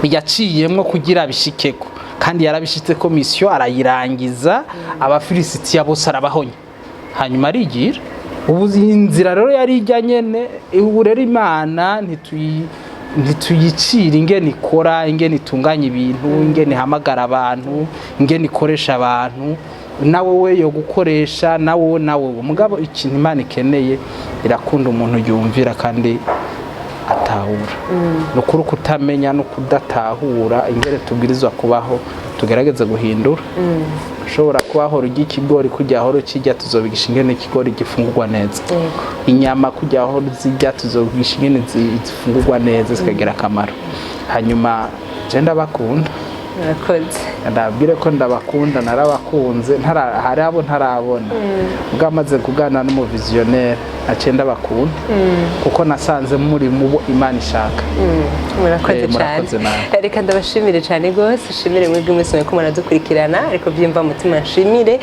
yaciyemwo kugira bishikeko, kandi yarabishitseko, mission arayirangiza, Abafilisitiya bose arabahonya, hanyuma arigira. Ubu iyi nzira rero yari ijya nyene. Ubu rero Imana ntituyicira ingene ikora, ingene itunganya ibintu, ingene ihamagara abantu, ingene ikoresha abantu. Nawe we yo gukoresha nawe nawe. Mugabo ikintu Imana ikeneye, irakunda umuntu yumvira kandi atahura. Ni ukuri, kutamenya no kudatahura ingene tubwirizwa kubaho, tugerageze guhindura. Ushobora kuba urya ikigori, kujya aho ukijya, tuzobigisha ingene ikigori gifungurwa neza. Inyama kujya aho zijya, tuzobigisha ingene zifungurwa neza, zikagira akamaro. Hanyuma je ndabakunda. Murakoze. Ndabwire ko ndabakunda, narabakunze, hari abo ntarabona, ubwo amaze kuganira n'umuviziyoneri naciye ndabakunda, kuko nasanze muri mu bo Imana ishaka. Murakoze Eh, cyane. Murakoze nawe. Reka ndabashimire cyane rwose, nshimire mwebwe mwese muriko muradukurikirana, ariko byimva mutima nshimire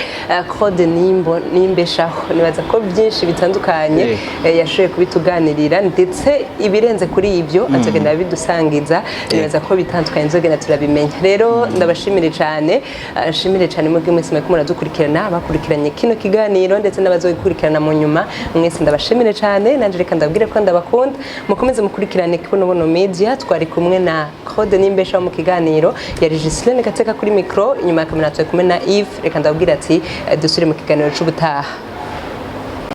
Claude Nimbo Nimbeshaho. Nibaza ko byinshi bitandukanye yashoboye kubituganirira, ndetse ibirenze kuri ibyo azogenda abidusangiza. Nibaza ko bitandukanye nzogenda turabimenya. Rero ndabashimire cyane, nshimire cyane mwebwe mwese muriko muradukurikirana, abakurikiranye kino kiganiro ndetse n'abazogikurikirana mu nyuma, mwese ndabashimire cyane. Nanje reka ndabwire ko ndabakunda, mukomeze mukurikirane Kibonobono Media. Twari kumwe na Claude Nimbeshaho mu kiganiro, yari Giseline Gateka kuri micro, inyuma ya kamera turi kumwe na Yves. Reka ndabwira ati dusubire mu kiganiro c'ubutaha.